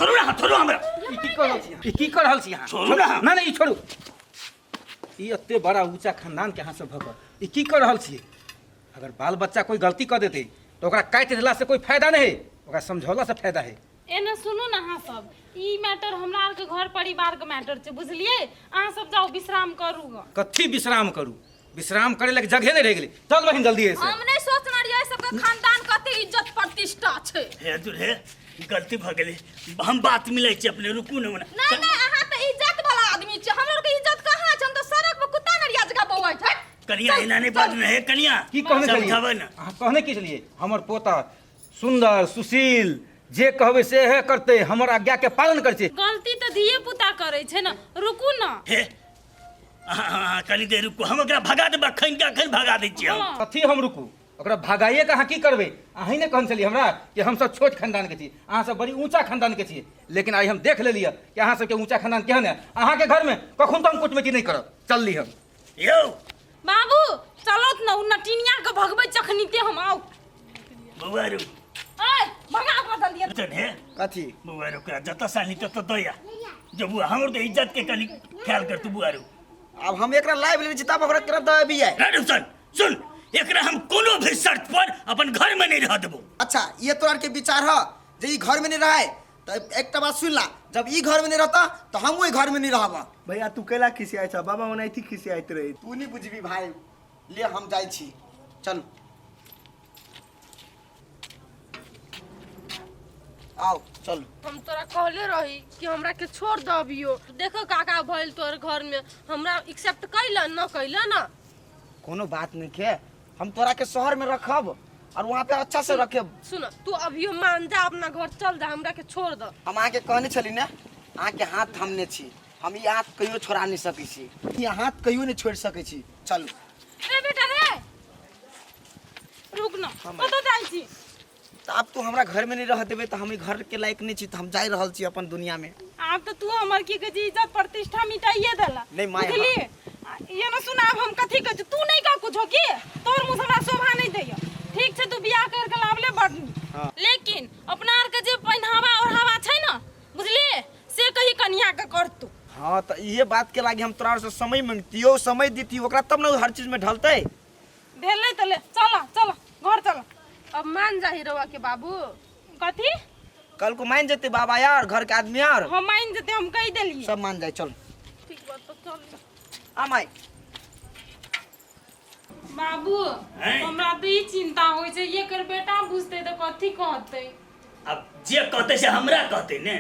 छोड़ू ना, छोड़ू हमरा। ई की कर रहल छी अहाँ? ई की कर रहल छी अहाँ? छोड़ू ना। ना ना, ई छोड़ू। ई एते बड़ा ऊंचा खानदान के अहाँ सब भऽ कऽ ई की कर रहल छी? अगर बाल बच्चा कोई गलती कर देते तो ओकरा काटि देला से कोई फायदा नहीं है, ओकरा समझौला से फायदा है। एने सुनू ने अहाँ सब, ई मैटर हमरा आरके घर परिवारके मैटर छै, बुझलियै? अहाँ सब जाउ, विश्राम करू ग। कथी विश्राम करू? विश्राम करे लगे जगह नहीं रह गेलै। चल बहिन, जल्दी ऐसे। हम नहीं सोचने रहियै सबके खानदान कते इज्जत प्रतिष्ठा छै। हे दुल्हे, गलती भऽ गेलै, हम बात मिलै छी, अपने रुकू ने ओना। नहीं नहीं, अहाँ तऽ इज्जत वाला आदमी छी, हमरा आरके इज्जत कहाँ छै? हम तऽ सड़क पर कुत्ता नरिया जकाँ बौआइ छै। कनिया, एना नहि बाजू ने। हे कनिया, की कहने छलियै? समझाबै ने। अहाँ कहने की छलियै? हमर पोता सुंदर सुशील, जे कहबै से हे करतै, हमर आज्ञा के पालन करै छै। गलती तऽ धिये पुता करै छै ने, रुकू ने। हे अहाँ कनी देर रुकू, हम ओकरा भगा देबै, अखन के अखन भगा दै छियै हम। हँ। कथी हम रुकू? ओकरा भगाइए के अहाँ की करबै? अहीं ने कहने छलियै हमरा कि हमसब छोट खानदान के छी, अहाँ सब बड़ी ऊँचा खानदान के छी, लेकिन आइ हम देख लेलियै कि अहाँ सबके ऊँचा खानदान केहन है। अहाँके घरमे कखन तऽ हम कुटमैती नहि करब। चलली हम। यौ बाबू, चलो न, उ नटिनिया के भगबै चखनीते हम। आउ बौआ रू। ए, भगा ओकरा जल्दी। चल हे। कथी? बौआ रू, ओकरा जतऽ साली ततऽ दया जो। बुआ, हमर के इज्जत के कनी ख्याल कर तू बुआ रू। आब हम एकरा लाइव लेने छी तब ओकरा केना दऽ अबियै? रे सुन सुन, एकरा हम कोनो भी शर्त पर अपन घर में नहीं रह देबो। अच्छा, ये तोरा के विचार ह जे ई घर में नहीं रहे? तो एकटा बात सुन ला, जब ई घर में नहीं रहता तो हम ओहि घर में नहीं रहब। भैया, तू कैला खिसियाइ छ? बाबा ओनाहिते खिसियाइत रहे। तू नहीं बुझबी भाई, ले हम जाइ छी, चल आओ चल। हम तोरा कहले रही कि हमरा के छोड़ दऽ अभियो। देखो काका भइल तोहर घर में, हमरा एक्सेप्ट कैला न कैला ना। कोनो बात नहीं के, हम तोरा के शहर में रखब और वहाँ पे अच्छा से रखेब। सुन, तू अभियो मान जा, अपना घर चल जा, हमरा के छोड़ दऽ। हम अहाँके कहने छली ने, अहाँके हाथ थमने छी हम, ई हाथ कहियो छोड़ा नहीं सकै छी, ई हाथ कहियो नहीं छोड़ सकै छी। चलू। रे बेटा रे, रुक न, कतऽ जाइ छी? तऽ आब तू हमरा घर में नहीं रह देबे तऽ हम ई घर के लायक नहीं छी, तऽ हम जा रहल छी अपन दुनिया में। आब तऽ तू हमर की कहै छी इज्जत प्रतिष्ठा मिटाइए देला। नहीं, माय, बुझली? आ, ये न सुन, आब हम कथी कहै छी, तू नहीं कह कुछो की तोर मुँह से हमरा शोभा नहीं दैय। ठीक छै, तू बियाह कर के लाबले बड़ नीक, लेकिन अपना आर के जे पहिनावा ओढ़ावा छै न, बुझली, से कही कनिया के करतू। हाँ, तऽ इहे बात के लागी हम तोरा से समय मांगतियो, समय देती ओकरा तब ने हर चीज में ढलतै। भेलै तऽ ले, चल चल घर चल। अब मान जाही रउआ के बाबू। कथी? कल को मान जेते बाबा यार, घर के आदमी यार। हम मान जेते, हम कहि देलियै। सब मान जाए, चल। ठीक बा तो चल। आ माय। बाबू, हैं? हमरा तऽ ई चिंता होइ छै, एकर बेटा बुझतै तऽ कथी कहतै? अब जे कहते से हमरा कहते ने,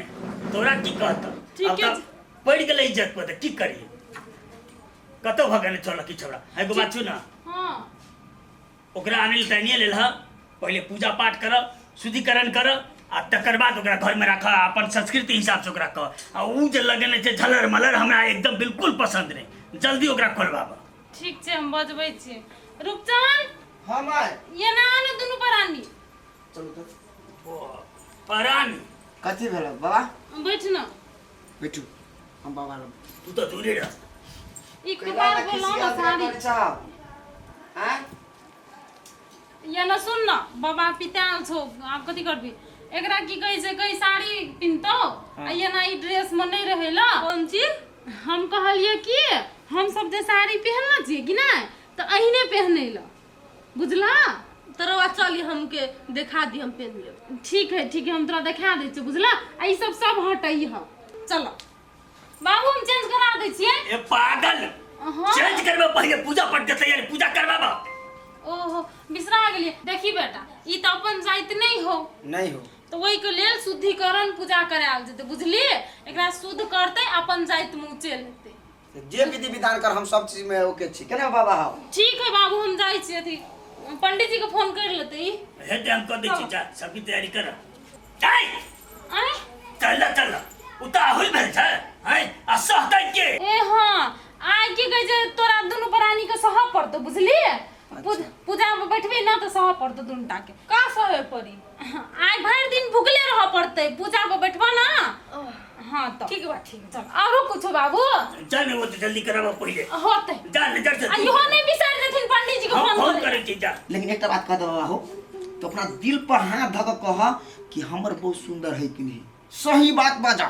तोरा की कहता? ठीके अब तऽ छै। पड़ि गेलै इज्जत पर, तऽ की करिए? कतौ भगने चल की छोड़ा। एगो बात सुन। हाँ। ओकरा आनै लए तऽ आनिए लेल ह, पहिले पूजा पाठ कर, शुद्धिकरण कर आ तकर बाद ओकरा घरमे राख आ अपन संस्कृति हिसाबसँ ओकरा कह। आ ऊ जे लगेने छै झलर मलर, हमरा एकदम बिल्कुल पसन्द नहि। जल्दी ओकरा खोलबाब। ठीक छै, हम बजबै छी। रूपचंद। हाँ माय। ये ना आने दुनू प्राणी। चलू तऽ। ओ परानी। कथी भेल बाबा? बैठ न। बैठू, हम बाबा लग। तू तऽ दूरे रह। ई कपार पे लो ना साड़ी। हैं? ये न सुन न बाबा, पिताल छौ, आब कथी करबी? एकरा की कहै छै, कही साड़ी पिन्हतौ आ ये ना ई ड्रेस में नहीं रहै ल। कोन चीज? हम कहलियै कि हम सब जे साड़ी पहनने छियै कि नहि, तऽ अहिने पहनै ल, बुझला? तो रउआ चली, हमके देखा दी, हम पहन लेब। ठीक है, ठीक है, हम तोरा देखा दै छियौ, बुझला? आ ई सब सब हटै ह। चलो बाबू, हम चेंज करा दै छियै। ए पागल। हाँ। चेंज करबे पहिले पूजा पाठ के तैयारी, पूजा करबाबा। ओहो, बिसरा गेलियै। देखी बेटा, ई तऽ अपन जाति नहि हो। नहीं हो। तऽ ओहिके लेल शुद्धिकरण पूजा करायल जेतै, बुझलियै? एकरा शुद्ध करतै, अपन जाति मुँह चलि हेतै। जे विधि विधान कर, हम सब चीज में ओके छी। केना बाबा हाउ? ठीक है बाबू, हम जाइ छी, अथी पंडित जी के फोन कर लेते ई। हेतै, हम कर दै छी। जा, सबकी तैयारी कर। आय। आय। चल चल, उताहुल भेल छै हैं आ सहतै के? ए हाँ, आइ की कहै छै, तोरा दुनू प्राणी के सहऽ पड़तौ, बुझलियै? पूजा में बैठबी ना तऽ सहऽ पड़तौ दुनू टा के। का सहे पड़ी? आइ भरि दिन भुखले रहऽ पड़तै, पूजा पर बैठबऽ ना। हाँ तऽ ठीक बा, ठीक। चल, आरो कुछो बाबू? चल ने, वो तो जल्दी कराबऽ पहिले। होतै। जा ने, जा। आ इहो नहि बिसरि जेथिन पंडित जी के हम फोन फोन करै। करै छी, जा। लेकिन एकटा बात कह दे बाबा हो, तो अपना दिल पर हाथ धऽ कऽ कह कि हमर बहुत सुंदर है कि नहीं। सही बात बाजा।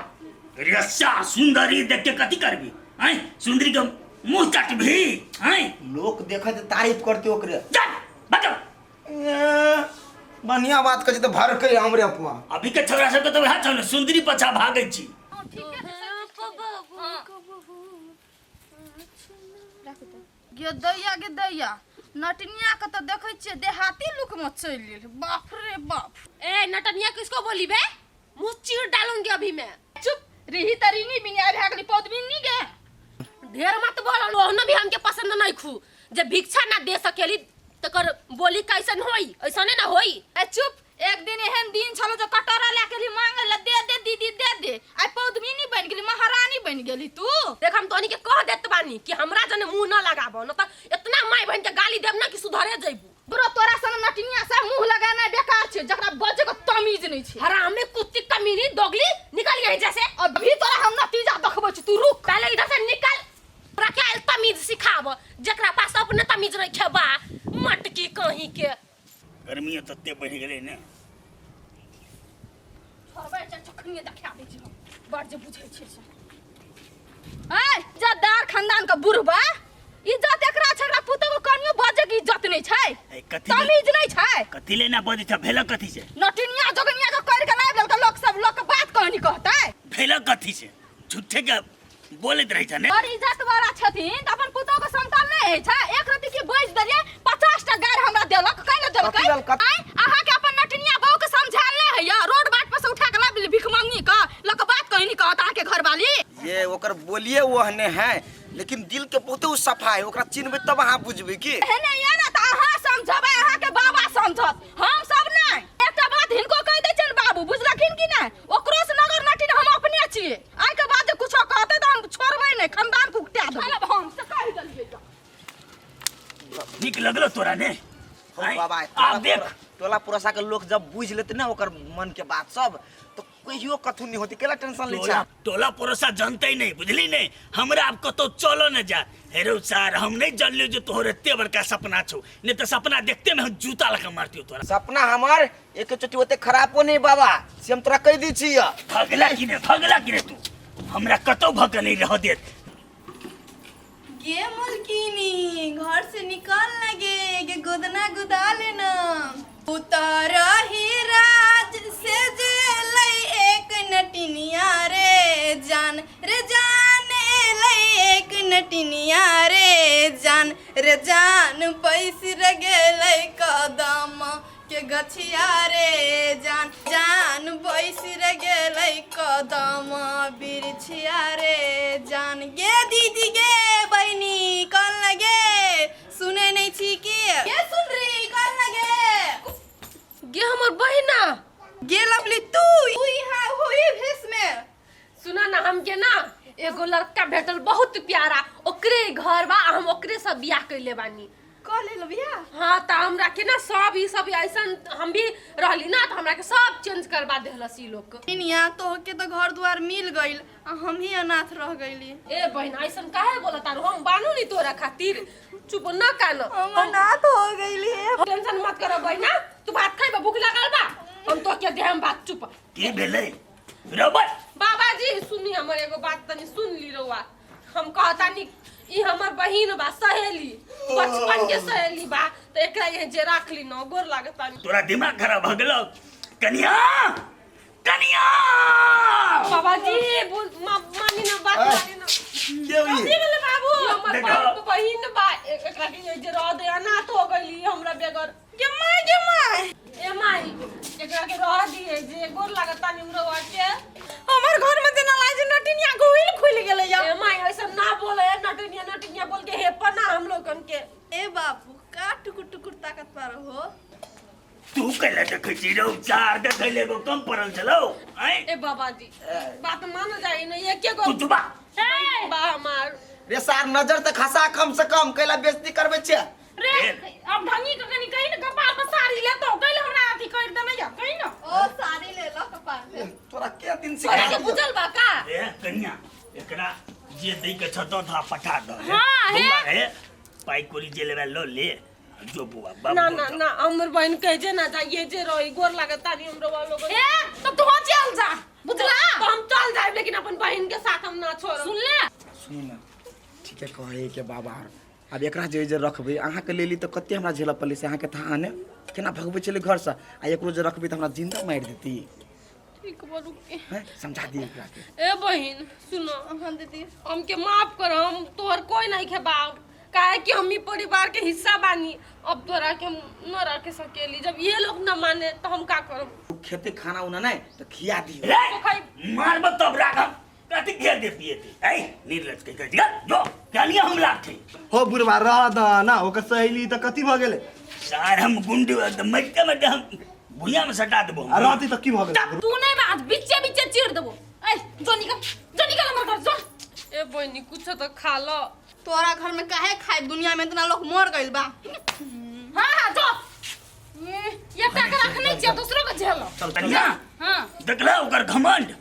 रस्सा सुंदरी देख के कथी करबी? आय सुंदरी के मुंह चटबी? आय लोक देखत तारीफ करते ओकरे। जा बता। ए, बढ़िया बात कहै छै तऽ भरकै हमरे अपना। अभी के छोरा सबके तऽ वएह छौ ने, सुंदरी पछा भागै छी। गे दैया, गे दैया, नटनिया के तऽ देखै छियै देहाती लुक में चलि गेल। बाप रे बाप। ए नटनिया किसको बोली बे? मुंह चीर डालूंगी अभी मैं। चुप रही तरीनी बिना भए गेली पौधबिनी गे। ढेर मत बोल, ओहनो भी हमके पसंद नहीं खू। जे भिक्षा ना दे सकेली तकर बोली कैसन होई? ऐसने ना होई। ए चुप, एक दिन एहन दिन छलो जो कटोरा लए के मांगे ला दे दे दीदी दे दे, आइ पौधबिनी बनि गेली, महारानी बनि गेली तू। देख हम तोहनी के कह देत बानी कि हमरा जने मुंह ना लगाबो, न त इतना माय बहन के गाली देब ना कि सुधरे जइबू। ब्रो तोरा सन नटनिया से मुंह लगाना बेकार छै, जकरा बजे के तमीज नहीं छै। हरामी कुत्ती कमीनी दोगली, निकल यहीं जैसे। अभी तोरा हम नतीजा देखबै छी, तू रुक। पहले इधर से निकल, तोरा क्या तमीज सिखाब जकरा पास अपने तमीज नहीं खेबा मटकी कहीं के। गर्मी तते बढ़ि गेलै ने। छोड़बै चखनिए देखा दै छी हम, बड़ जे बुझै छै से। ऐ इज्जतदार खानदान के बुढ़बा, इज्जत एकरा छै, एकरा पुतोह के कनियो बजे के इज्जत नहीं छै। ए, कथी तमीज नहीं छै। कथी ले ना बजै छै? भेल कथी से? नटिनिया जोगनिया के कर के लाबि देलकै, लोक सब लोक के बात कहानी कहतै। भेल कथी से? झूठे के बोलैत रहै छै ने। बड़ इज्जत वाला छथिन तऽ अपन पुतोह के समतल नहीं होइ छै। एक रति की बजि देलियै 50 टा गारि हमरा देलक, कैला देलकै? कथी देलक? आँय, अहाँके अपन नटिनिया बहू के समझायल नहीं होइया? रोड बाट पर से उठा के लाबि देलियै भिखमंगी के, लोक के बात कहानी कहत अहाँके घरवाली। ये ओकर बोलिए ओहने है, लेकिन दिल के बहुते उ सफा है, ओकरा चिन्हबै तब अहाँ बुझबै की। एहने ये ना तऽ अहाँ समझबै, अहाँके बाबा समझत, हम सब नहीं। एकटा बात हिनको कहि दै छियनि बाबू, बुझलखिन कि नहि? ओकरो से नगर नटिन हम अपने छियै। आइ के बाद जे कुछो कहतै तऽ हम छोड़बै नहि, खानदान के उकटा देबै। हम से कहि देलियै तऽ। नीक लगलो तोरा ने? हो आँय, बाबा, आब देख। टोला पड़ोसा के लोग जब बुझ लेते ना ओकर मन के बात सब, तो कहियो कथू नहीं होती, केला टेंशन ले टोला छा। टोला पड़ोसा जनते नहीं, बुझली नहीं? हमरा आब कतौ चलो न जा। हेरो सर, हम नहीं जानलियो जे तोहर एते बड़का सपना छौ, नहीं तो सपना देखते में हम जूता लगा मारतियो तोरा। सपना हमार एक चोटी ओते खराबो नहीं बाबा, से हम तोरा कह दी छी। भगला की ने, भगला की ने तू, हमरा कतौ भग नहीं रह देत। गे मुल्किनी, घर से निकल लगे गे, गोदना गुदा लेना। उतर ही राज से जेलै एक नटिनिया रे जान, रे जान एलै एक नटिनिया रे जान, रे जान पैस गेलै कदम के गछिया रे जान, जान बैस गेलै कदम बिरछिया रे जान। गे दीदी गे बहिनी कल लगे सुने नहीं छी की? गे सुन री कल लगे। गे हमर बहिना। गे लवली तू यहाँ होई भेष में। सुना ना, हमके ना एगो लड़का भेटल बहुत प्यारा, ओकरे घर बा, हम ओकरे से बियाह कैले बानी। कह ले बियाह? हाँ, त हमरा के ना सब ई सब ऐसन हम भी रहली ना, त हमरा के सब चेंज करवा देहलस ई लोग। निया तो के तो घर द्वार मिल गइल, आ हम ही अनाथ रह गइली। ए बहिना, ऐसन काहे बोलत तारू? हम बानू नी तोरा खातिर, चुप न कान। हम अनाथ हो गइली। टेंशन मत करो बहिना, तू भात खइबा? भूख लागल बा? हम तो के देहम भात, चुप। की भेलै रबर? बाबाजी सुनी, हमर एगो बात तनी सुन ली रउआ। हम कहतानी ई हमर बहिन बा, सहेली, बचपन के सहेली बा, त एकरा यहाँ जे राख ली न, गोर लागतानी। तोरा दिमाग खराब भ गेलौ? कनिया, कनिया। बाबाजी बोल, मानी ना बात, मानी ना। के हुई? कथी भेलै बाबू? हमर देखो। बाप बहिन बा, एकरा के यहाँ जे रह दे, अनाथ हो गइली हमरा बेगर। गे माय, गे माय। ए माई, एकरा के रह दिए जे, गोर लागतानी हमरा के। हमर घर में जेना लागे छै नटिनिया गोइल खुलि गेलै या। ए माई, ऐसा ना बोले, नटिनिया नटिनिया बोल के हे पना हम लोगन के। ए बापू, का टुकुर टुकुर ताकत पार हो? तू कैला देखै छी रौ? चार देखै ले एगो कम पड़ल छलौ। आँय? ए बाबाजी, बात मान जाई न, एके गो तू चुपा। बहिन बा हमार। रे सार, नजर त खसा कम से कम, कैला बेइज्जती करबै छे? रे अब ढंगी के कनी कही न, कपार पर साड़ी ले तो कैल हमरा अथी कर देने या, कही न। ओ साड़ी ले लो कपार पे। तोरा के दिन तोरा सिखा के बुझल बा का? ए कन्या, एकरा जे दै के छ दऽ धा पठा दऽ। हाँ, हे। बौआ हे, पाइ कौड़ी जे लेबै लऽ ले, जो बौआ बाबू। ना ना ना, हमर बहन कहे जे ना जाइए, जे रही, गोर लागत तानी हमरो वालो। ए तब तू चल जा, बुझला? सुनू ने, ठीके कहै के बाबा। आब एकरा जे जे रखबै अहाँके लेली तऽ कते हमरा झेलऽ पड़लै से अहाँके थाह ने, केना भगबै छलै घरसँ। आ एकरो जे रखबै तऽ हमरा जिन्दा मारि देती। ठीक बा, रुक के हैं, समझा दिए एकरा के। ए बहिन, सुनो। हाँ दीदी। हमके माफ कर, हम तोहर कोई नहीं के बाप, काहे कि हम ही परिवार के हिस्सा बानी। अब तोरा के हम न रखे सकेली, जब ये लोग न माने तो हम का करब? खेते खाना उना नहीं तो खिया दियो। रे, तो खाई। मारब तब राखब। कथी खिया दे पिए थे? ऐ निर्लज के कह जो कहलिए हम लाख थे। हो बुढ़वा, रह द ना, ओकर सहेली तऽ कथी भऽ गेलै? सार हम गुंड मरते मरते हम भुइया में सटा देबो। आ रहती तऽ की भऽ गेलै? तू नहीं बात, बीचे बीचे चीर देबो। ऐ जो निकल, जो निकल हमर घर, जो। ए बहिनी, कुछ तो खा लो। तोरा घर में काहे खाए? दुनिया में इतना लोग मर गइल बा। हाँ हाँ, जो। ये एकटा के रखने छियै, दूसरो के झेलो। कन्या। हाँ। देखला ओकर घमंड?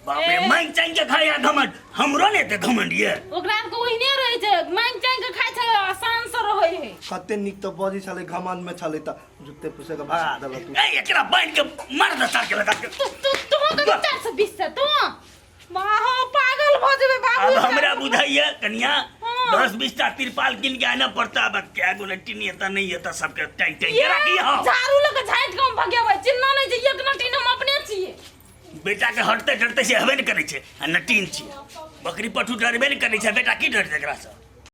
बाप रे, मांग चांग के खाया घमंड, हमरो ने ते घमंड ये। ओकरा आरके ओहिने रहै छै, मांगि चांगि के खाइ छै, आसान से रहै है। कते नीक तऽ बजै छलै, घमंड में छलै तऽ जुत्ते पुसे के भगा देलक तू। ए, एकरा बांध के मार दे सार के लगा के। तू तू तू के 420 से तू माँ, पागल भऽ जेबै बाबू। अब हमरा बुझाइए कन्या, हाँ। 10-20 टा तिरपाल किन के आना पड़ता। अब क्या गो नटिनी एता नहीं एता, सबके टाइम टाइम के राखी। हाँ। झाड़ू लऽ के झाड़ि के हम भगेबै, चिन्ना नहि छै। एक नटीन हम अपने छियै। बेटा के हटते डरते से हेबे नहि करै छै आ नटीन छियै। बकरी पठू डरबे नहि करै छै, बेटा की डरतै एकरा से?